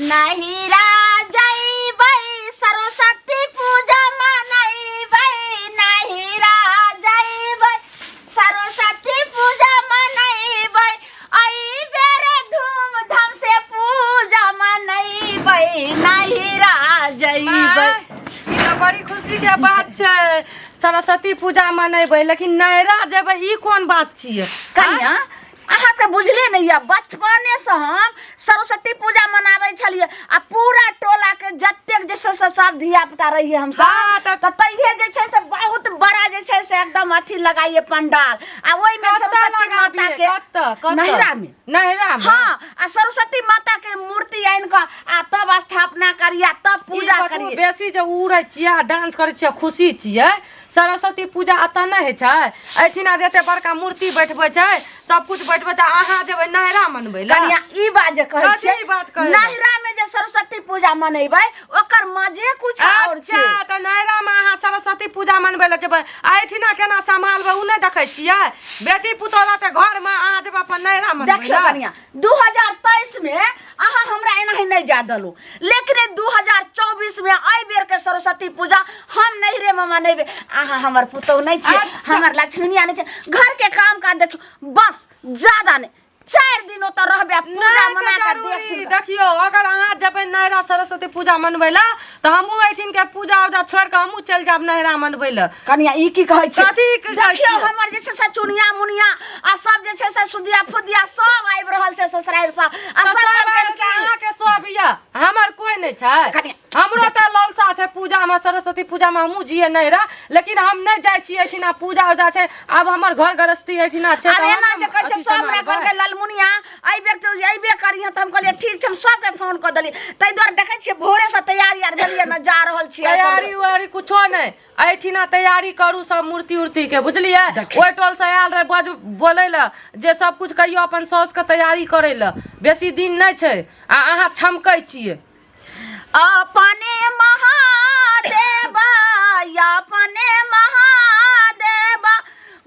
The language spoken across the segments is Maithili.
नहिरा जइबै सरस्वती पूजा मनैबै नहिरा जइबै सरस्वती पूजा मनैबै एहि बेर धूमधाम से पूजा मनैबै नहिरा जइबै। ई तऽ बड़ी खुशी के बात छै, सरस्वती पूजा मनेबै लेकिन नैहरा जेबै, ई कोन बात छियै? कनिया, अहाँ तऽ बुझले नहि यऽ, बचपनेसँ हम सरस्वती पूजा मनाबै छलियै आ पूरा टोलाके जतेक जे छै से सब धिया पुता रहियै हमसब। तऽ तहिये जे छै से बहुत बड़ा जे छै से एकदम अथी लगाइए पंडाल आ ओहिमे कतऽ सरस्वती माता लगाबियै? के। कतऽ कतऽ? नैहरा मे। नैहरा मे। हाँ, आ सरस्वती माता के मूर्ति आनि कऽ आ तब स्थापना करियै आ तब ई पूजा बतबू, करियै। बेसी जे उड़ै छियै आ डांस करै छियै, खुशी छियै, सरस्वती पूजा एतऽ नहि होइ छै? एहिठिना जते बड़का मूर्ति बैठबै छै, सब कुछ बैठबै छै, अहाँ जेबै नैहरा मनबै लए? कनिया, ई बात जे कहै कथी छियै, ई बात कहै लए? नैहरा मे जे सरस्वती पूजा मनेबै ओकर मजे कुछ और छै। अच्छा, तऽ नैहरा मे अहाँ सरस्वती पूजा मनबै लए जेबै आ एहिठिना केना सम्हालबै ओ नहि देखै छियै? बेटी पुतोह रहतै घर मे, अहाँ जेबै अपन नैहरा मनबै देखियौ लए। कनिया, 2023 में अहाँ हमरा एनाही नहि जा देलहुँ, लेकिन 2024 में एहि बेर के सरस्वती पूजा हम नैहरे में मनेबै। अहाँ हमर पुतोह नहि छियै? हमर लक्ष्मीनिया नहि छै? घर के काम काज देखियौ, बस ज्यादा नहि, 4 दिन ओतऽ रहबै आ पूजा नहि छै मना कऽ देख जरूरी। सुन कऽ। देखियौ, अगर अहाँ जेबै नैहरा सरस्वती पूजा मनबै लए तऽ हमहूँ एहिठिन के पूजा उजा छोड़ि कऽ हमहूँ चलि जायब नैहरा मनबै लए। कनिया, ई की कहै छी? कथी की कहै देखियौ, छियै? हमर जे छै से चुनिया मुनिया आ सब जे छै से सुदिया फुदिया सब आबि रहल छै ससुरारि से आ तऽ सब सब कहलकै आयल कि अहाँके सब यऽ, हमर कोइ नहि छै। कनिया, हमरो तऽ ललसा छै पूजामे, सरस्वती पूजामे हमहूँ जियै नैहरा, लेकिन हम नहि जाइ छियै। एहिठिना पूजा उजा छै, आब हमर घर गृहस्थी एहिठिना छै। आब तऽ हम एना ने जे कहै छै अथी सब हमरा सम्हारबै। कहलकै ललमुनिया एहि बेर तू अयबे करिहे, तऽ हम कहलियै ठीक छै। हम सबके फोन कऽ देलियै, ताहि दुआरे देखै छियै भोरेसँ तैयारी आर भेलियै ने, जा रहल छियै। तैयारी उयारी कुछो नहि, एहिठिना तैयारी करू सब मूर्ति उर्ति के, बुझलियै? देखियौ। ओहि टोल से आयल रहे बज बोलै लए जे सब कुछ कहियो अपन साउस के तैयारी करै लए, बेसी दिन नहि छै आ अहाँ छमकै छियै। अपने महादेव, अपने महादेव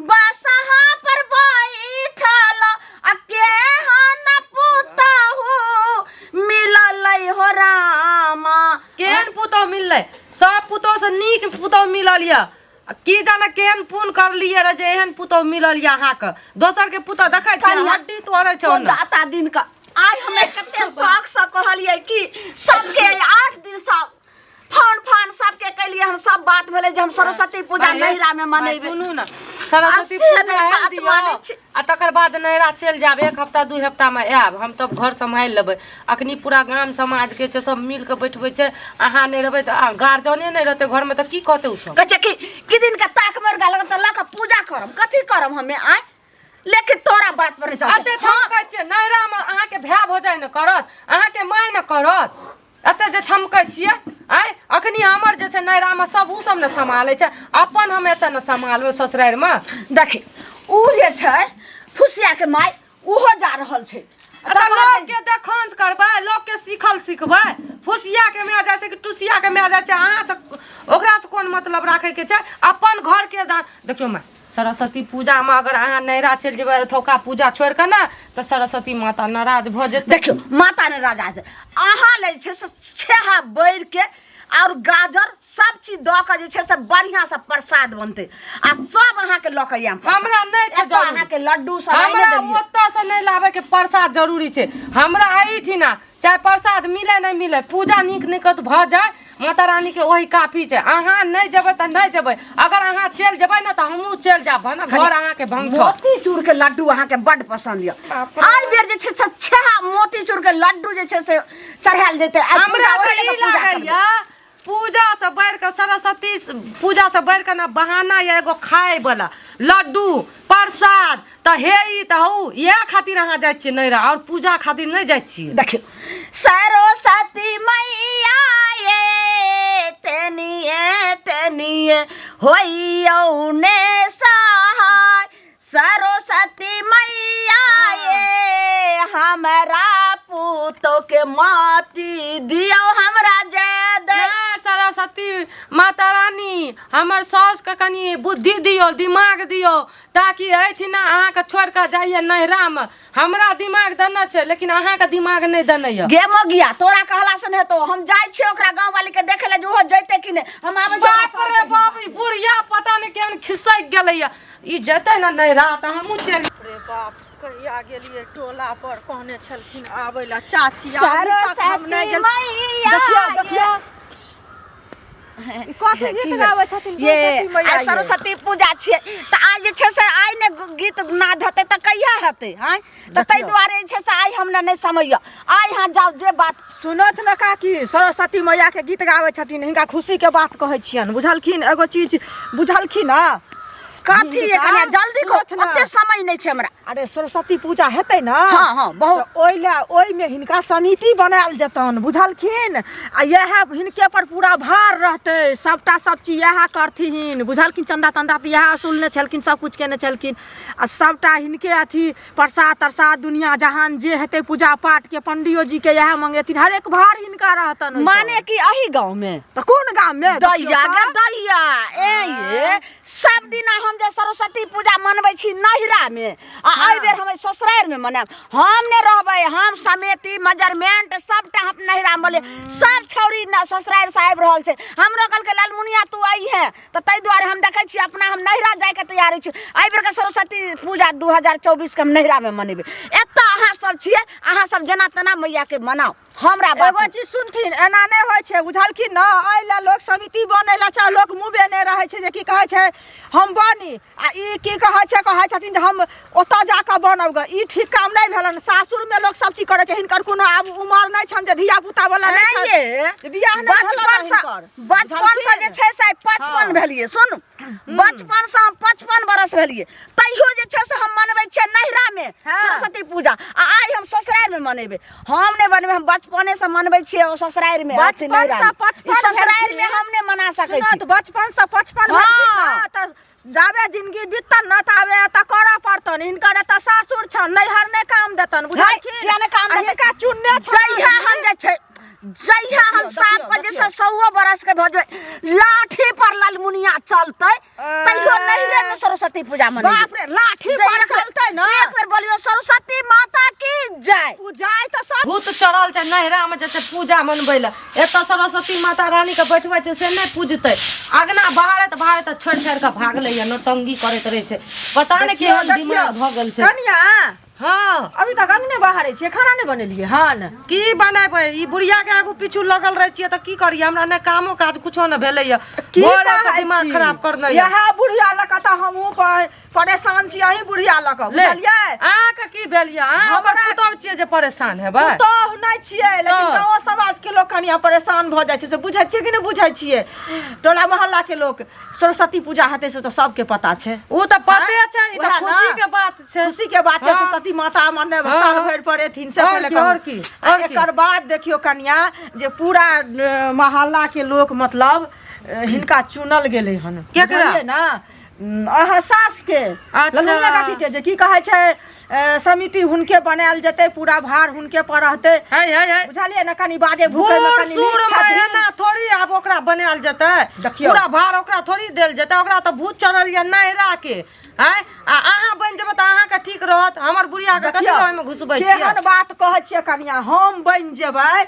बसहा पर बैठल आ केहन पुतहु मिलल हो रामा। केहन पुतोह मिललै? सब पुतोह से नीक पुतोह मिलल यऽ। आ की जाने केहन पुण्य करलियै रह जे एहन पुतोह मिलल यऽ अहाँके। दोसर के पुतोह देखै छियै, कनिया, हड्डी तोड़ै छै ओ ओने। दाता दिन का आइ हमे कते शौक से कहलियै कि सबके 8 दिन सब फोन फान सबके कैलियै हन, सब बात भेलै जे हम सरस्वती पूजा भाई, नैहरा में भाई, मनेबै। सुनू ने, सरस्वती आ से पूजा नहि आयल बात दियौ, मानै छी। आ तकर बाद नैहरा चलि जायब, 1 हफ्ता 2 हफ्ता में आयब हम, तब घर सम्हारि लेबै। अखनी पूरा गाम समाज के छै, सब मिल के बैठबै छै। अहाँ नहि रहबै तऽ आ गार्जियने नहि रहतै घरमे तऽ की कहतै ओ सब? कहै छै कि कि दिन के ताक मरि गेल तऽ लऽ कऽ पूजा करम, कथी करम हमे आय, लेकिन तोरा बात पर नहि चलतै। एते छमकै छियै नैहरामे, अहाँके भाय भौजाइ ने करत, अहाँके माय ने करत? एते जे छमकै छियै आँय। अखनी हमर जे छै नैहरामे सब ओ सब ने सम्हालै छै, अपन हम एतऽ ने सम्हालबै ससुरारिमे? देखी, उ जे छै फुसिया के माय, उहो जा रहल छै। तऽ लोकके देखौंस करबै, लोकके सीखल सिखबै? फुसिया के माय जाइ छै कि टुसिया के माय जाइ छै, अहाँ से ओकरा से कोन मतलब राखैके छै? अपन घरके देखियौ माय, सरस्वती पूजामे अगर अहाँ नैहरा चलि जेबै एतौका पूजा छोड़ि कऽ ने, तऽ सरस्वती माता नाराज भऽ जेतै। देखियौ, माता ने राजा छै। अहाँ ले जे छै से छेहा बैर के और गाजर सब चीज दऽ कऽ जे छै से बढ़िआँ से प्रसाद बनतै आ सब अहाँके लऽ कऽ आयब प्रसाद। हमरा नहि छै एतऽ जरूरी। अहाँके लड्डू सब आनि हमरा देलियै। ओतऽ से नहि लाबैके प्रसाद जरूरी छै। हमरा एहिठिना चाहे प्रसाद मिले नहि मिले, पूजा नीक निकत भऽ जाय माता रानीके, ओही काफी छै। अहाँ नहि जेबै तऽ नहि जेबै, अगर अहाँ चलि जेबै ने तऽ हमहूँ चलि जायब भने घर अहाँके भंग छौ। मोतीचूर के लड्डू अहाँके बड्ड पसंद यऽ। बाप रे। एहि बेर जे छै से छेहा मोतीचूर के लड्डू जे छै से चढ़ायल जेतै। आइ हमरा पूजा तऽ ओहि ई लऽ कऽ पूजा करबै। लागैया पूजा से बढ़ि कऽ, सरस्वती पूजा से बढ़ि कऽ ने बहाना या एगो खाय वाला लड्डू प्रसाद तऽ हे ई तऽ हौ, इएह खातिर अहाँ जाइ छियै नैहरा आओर पूजा खातिर नहि जाइ छियै। देखियौ, सरस्वती मैया ये तेनिए तेनिए होइयौ ने सहाय, सरस्वती मैया ये हमरा पुतो के माती दियौ हमरा जय दे। नहि, सरस्वती सरस्वती माता रानी हमर साउसके कनि बुद्धि दियौ दिमाग दियौ ताकि एहिठिना अहाँके छोड़ि कऽ जाइए नैहरामे हमरा दिमाग देने छै लेकिन अहाँके दिमाग नहि देने यऽ गे मगिया तोरा कहला से नहि हेतौ हम जाइ छियै ओकरा गाँव वाली के देखे ले जे ओहो जैते कि नहि हम आबै छियै बाप रे बाप ई बुढ़िया पता नहि केहन खिसकि गेलैया ई जेतै ने नैहरा तऽ हमहूँ चलि रे बाप कहिया गेलियै टोला पर कहने छलखिन आबै लए चाची अभी तक हम नहि सरस्वती गेल मैया देखियौ देखियौ ई कथी गीत गाबै छथिन ये सरस्वती मैया आइ ये? सरस्वती पूजा छियै तऽ आइ जे छै से आइ ने गीत नाद हेतै तऽ कहिया हेतै आँय तऽ ताहि देखियौ। दुआरे जे छै से आइ हमरा नहि समय यऽ आइ अहाँ जाउ जे बात सुनत ने काकी सरस्वती मैया के गीत गाबै छथिन हिनका खुशी के बात कहै छियनि बुझलखिन एगो चीज बुझलखिन हँ कथी ये कनिया जल्दी कहो सुनत ने। ओते समय नहि छै हमरा अरे सरस्वती पूजा हेतै ने हाँ, हाँ, बहुत। तऽ ओहि लए ओहिमे हिनका समिति बनायल जेतनि बुझलखिन आ इएह हिनके पर पूरा भार रहतै सभटा सब चीज इएह करथिन बुझलखिन चन्दा तन्दा तऽ इएह असुलने छलखिन सब किछु केने छलखिन आ सभटा हिनके अथी प्रसाद तरसाद दुनिया जहान जे हेतै पूजा पाठ के पंडियो जी के इएह मंगेथिन हरेक भार हिनका रहतनि ओहिपर। माने कि अही गाँव में तऽ कोन गाम में दैया गे दैया ए ये सब दिना हम जे सरस्वती पूजा मनबै छी नैहरा में आ एहि बेर हम ससुरारि में मनायब हम नहि रहबै हम समिति मेजरमेंट सबटा हम नैहरा में बोलिए सब छौरी न ससुरारि से आबि रहल छै हमरो कहलकै लालमुनिया तू आई है तऽ ताहि दुआरे हम देखै छी अपना हम नैहरा जाइके तैयारी छी एहि बेरके सरस्वती पूजा 2024 के हम नैहरामे मनेबै एतऽ अहाँ सब छियै अहाँ सब जेना तेना मैयाके मनाउ हमरा बात एगो चीज सुनथिन एना नहि होइ छै बुझलखिन ने एहि लए लोक समिति बनै लए चाहे लोक मुँह नहि रहै छै जे की कहै छै हम बनी आ ई की कहै छै कहै छथिन जे हम ओतऽ जाकऽ बनब गे ई ठीक काम नहि भेलनि सासुरमे लोक सब चीज करै छै हिनकर कोनो आब उमर नहि छनि जे धिया पुता वाला नहि छनि ये बियाह नहि भेलनि बचपन से हिनकर बचपन से जे छै से 55 भेलिए सुन बचपन से हम 55 बरस भेलिए तैयो जे छै से हम मनबै छियै नैहरा में सरस्वती पूजा आ आइ हम ससुरारि में मनेबै हम नहि बनबै हम बचपने से मनबै छियै ओ ससुरारि में अथी बचपन नैहरा से में। 55 ई ससुरारि में भेलखिन। हम नहि मना सकै सुनत छी बचपन से 55 हाँ। भेलखिन ने, तऽ जाबे जिंदगी बीततन न ताबे एतऽ करऽ पड़तन हिनकर एतऽ सासुर छन नैहर नहि काम देतन बुझलखिन किया नहि काम आ देतै? हिनका चुनने छन जहिया हम जे छै जहिया हम देखियौ, साफ के जे देखियौ। छै सौओ बरस के भऽ जेबै लाठी पर ललमुनिया चलतै तैयो नैहरे में सरस्वती पूजा मनेबै बाप रे लाठी पर चलतै न एक बेर बोलियो सरस्वती माता की जय उ जाय तऽ सब भूत चढ़ल छै नैहरामे जे छै पूजा मनबै लए एतऽ सरस्वती माता रानीके बैठबै छै से नहि पूजतै अगना बहारैत बहारैत छोड़ि छोड़ि कऽ भागलैया नौटंकी करैत रहै छै पता नहि केहन दिमाग भऽ गेल छै कनिया हँ अभी तक अंगने बाहरे छियै खाना नहि बनेलियै हन की बनेबै ई बुढ़िया के आगू पीछू लगल रहै छियै तऽ की करियै हमरा नहि कामो काज कुछो नहि भेलैया की भोरे से कहै दिमाग छी? खराब करने यऽ इएह बुढ़िया लऽ कऽ तऽ हमहूँ परेशान छी अहीं बुढ़िया लऽ कऽ ले बुझलियै अहाँके की भेल यऽ अहाँ ओकर हमरा- पुतहु छियै जे परेशान हेबै पुतोहु नहि छियै लेकिन तऽ। गाँव समाज के लोक कनिया परेशान भऽ जाइ छै से बुझै छियै कि नहि बुझै छियै टोला मोहल्ला के लोक सरस्वती पूजा हेतै से तऽ सबके पता छै ओ तऽ पते छै ई तऽ उएह ने। खुशी के बात छै खुशी के बात छै हाँ। सरस्वती माता मने हाँ। साल भरि पर एथिन से और पहिले की, कहू। और की, आ और की? एकर बाद देखियौ कनिया जे पूरा मोहल्ला के लोक मतलब हिनका चुनल गेलै हन केकरा? बुझलियै ने अहाँ सास के अच्छा। ललमुनिया काकी के जे की कहै छै समिति हुनके बनायल जेतै पूरा भार हुनके पर रहतै है है है बुझलियै ने कनि बाजे भूकै मे बूढ़ कनि सूढ़ नीक मे छथिन एना थोड़ी आब ओकरा बनायल जेतै देखियौ। पूरा भार ओकरा थोड़ी देल जेतै ओकरा तऽ भूत चढ़ल यऽ नैहरा के आँय आ अहाँ बनि जेबै तऽ अहाँके ठीक रहत हमर बुढ़िया के कथी देखियौ, लए ओहिमे घुसबै छियै केहन बात कहै छियै कनिया हम बनि जेबै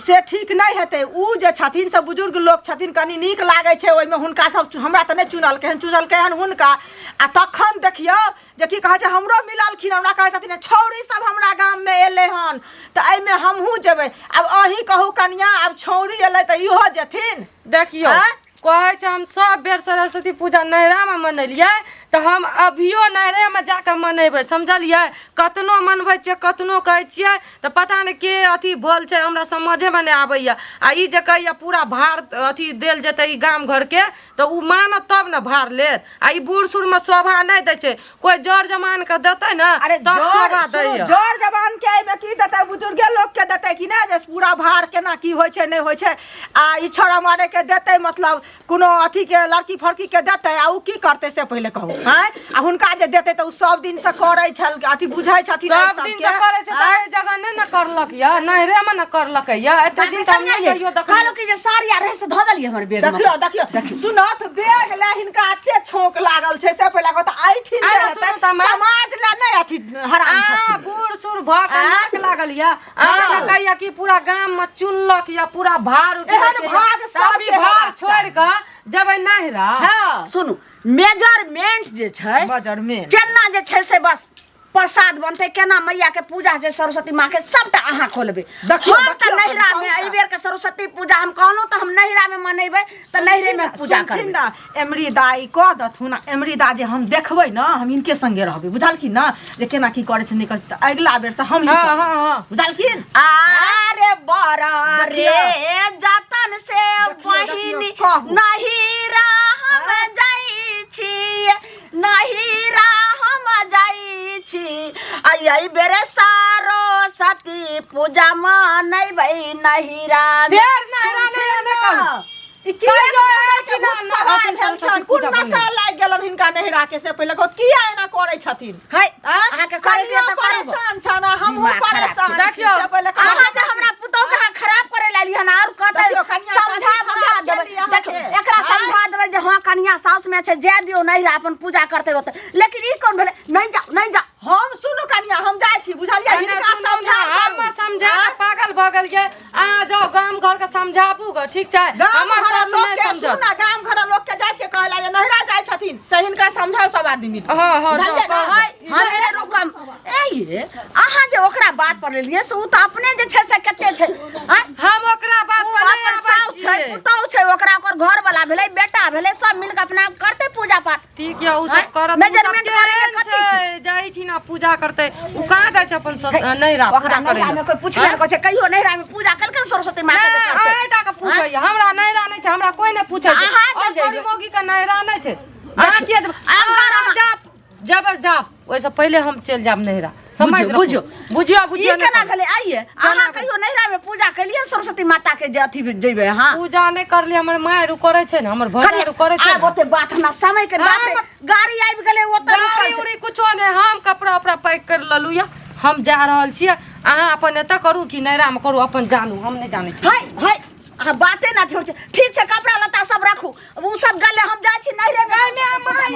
से ठीक नहि हेतै उ जे छथिन से बुजुर्ग लोक छथिन कनि नीक लागै छै ओहिमे हुनका सब हमरा तऽ नहि चुनलकै हन चुनलकै हन हुनका आ तखन देखियौ जे की कहै छै हमरो मिललखिन हमरा कहै छथिन छौड़ी सब हमरा गाममे एलै हन तऽ एहिमे हमहूँ जेबै आब अहीं कहू कनिया आब छौड़ी एलै तऽ इहो जेथिन देखियौ आँय? कहै छै हम सब बेर सरस्वती पूजा नैहरामे मनेलियै तऽ हम अभियो नैहरेमे जाकऽ मनेबै समझलियै कतनो मनबै छियै कतनो कहै छियै तऽ पता नहि के अथी भल छै हमरा समझेमे नहि आबैए आ ई जे कहैए पूरा भार अथी देल जेतै ई गाम घरके तऽ ओ मानत तब ने भार लेत आ ई बूढ़ सूढ़मे शोभा नहि दै छै कोइ जर जमानके देतै ने अरे तब जर शोभा सुनू, दैए जर जवान के एहिमे की देतै बुजुर्गे लोक के देतै कि नहि जे पूरा भार केना की होइ छै नहि होइ छै आ ई छोड़ा मारे के देतै मतलब कोनो अथी के लड़की फड़की के देतै आ उ की करतै से पहिले कहू हैं आ हुनका जे देतै तऽ ओ सब दिन से करै छल अथी बुझै छथिन एहि सब दिन सबके से करै छै तऽ आँय? एहि जगह नहि ने करलक यऽ नैहरे मे ने करलक यऽ एते दिन तऽ हम नहि कहियो देखलियै कहलहुँ कि जे साड़ी आर रहै से धऽ देलियै हमर बैग मे देखियो देखियो सुनत बैग ले हिनका एते छौंक लागल छै से पहिले कहत ऐठिन जे आरो हेतै सुनू तऽ माय। समाज ले नहि अथी हराम आ छथिन बूढ़ सूढ़ भऽ के आँ? नाक लागल यऽ अहाँ हँ। कहैया कि पूरा गाम मे चुनलक यऽ पूरा भार एहन उठेलक यऽ। भाग तऽ सबके अभी भार हेबाक छोड़ि कऽ जेबै नैहरा हँ सुनू मेजरमेंट जे छै मेजरमेंट केना जे छै से बस प्रसाद बनतै केना मैया के पूजा छै सरस्वती माँ के सबटा अहाँ खोलबै देखियौ, हम तऽ देखियौ, नैहरा मे कहू एहि बेर के सरस्वती पूजा हम कहलहुँ तऽ हम नैहरा मे मनेबै तऽ नैहरे मे पूजा सुनथिन करबै ने एमरी दाई कऽ दथुन आ एमरी दा जे हम देखबै ने हम हिनके संगे रहबै बुझलखिन ने जे केना की करै छै नहि करै छै तऽ अगिला बेर से हम ही हँ करबै। हँ हँ बुझलखिन अरे बड़ा रे देखियौ। जतन से देखियौ, बहिनी कहू। नहिरा हम जाइ छी नहिरा हम जाइ छी आ एहि बेर सरस्वती पूजा मनैबै नहिरा मे। फेर नैहरा नैहरा नहि कहू ई किया कहियो नैहरा के एना भूत ना, सवार अपन भेल सरस्वती छनि? कोन पूजा नशा बनबै। लागि गेलन हिनका नैहरा के से पहिले कहत किया एना करै छथिन है आँय? अहाँके करैके कनियो तऽ करबो। परेशान छनि आ हमहूँ दिमाग खराब परेशान छी देखियौ, से पहिले कहत अहाँ जे हमरा पुतोह के अहाँ खराब करे लाली हन और कहते देखियौ, कनिया समझा कथी बुझा खराब देबै केली अहाँके? देखियौ एकरा आँय? समझा देबै जे हँ कनिया साउस में छै जाय दियौ नहीं अपन पूजा करते होते लेकिन ई कोन भेलै नहीं जाओ नहीं जाओ हम सुनू कनिया हम जाइ छी बुझलियै हिनका समझा हम समझा के पागल भऽ गेलियै अहाँ जाउ गाम घर के समझाबू ग ठीक छै गाम हमर घर सासु लोक नहि के समझत सुन गाम घर लोक के जाइ छियै कहै ला जे नहिरा जाइ छथिन से हिनका समझाउ सब आदमी मिल हँ, हँ, बुझलियै जाउ, ने? कहबै। ई हम नहिरा रुकम ए ये अहाँ जे ओकरा बात पर लेलियै से ओ तऽ अपने जे छै से कते छै आँय? हम ओकरा बात ओ पर नहि अपन आबै साउस छै छियै पुतहु छै ओकरा ओकर घर वाला भेलै बेटा भेलै सब मिल के अपना करतै पूजा पाठ ठीक यऽ ओ आँय? सब करत ओ सब मेजरमेंट करैके केहन कथी छै? छै जाइ छी ना पूजा करतै ओ कहाँ जाइ छै अपन नैहरा ओकरा पूजा करै नैहरा में लए कोई पूछबे नहि करै छै कहियो नैहरा में पूजा केलकै ने सरस्वती माँ के जे नहि करतै अहींटा के पूछैया हमरा नैहरा नहि छै हमरा कोई नहि पूछै छै अहाँ के और जेबै। सॉरी मौगी के नैहरा नहि छै अहाँ किया जेबै? अगर अहाँ अहाँ- जाब जेबै जाब ओहिसँ पहिले हम चलि जायब नैहरा समझ बुझियौ, रखू। बुझियौ। बुझियौ ई बुझियौ नहि केना कहू। भेलै आइये अहाँ कहियो नैहरा में पूजा केलियै ने सरस्वती माता के जे अथी जेबै अहाँ पूजा नहि करली हमर माय रू करै छै ने हमर भौजा रू करै छै आब ने। ओते बात हमरा समय के बाप रे हम- गाड़ी आबि गेलै ओतऽ गाड़ी रुकल छै उड़ी कुछो नहि हम कपड़ा उपड़ा पैक कर लेलहुँ यऽ हम जा रहल छियै अहाँ अपन एतऽ करू कि नैहरामे करू अपन जानू हम नहि जानै छी हाय हाय अहाँ बाते ना छोड़ ठीक छै कपड़ा लत्ता सब राखू ओ सब गेलै हम जाइ छी नैहरे में माय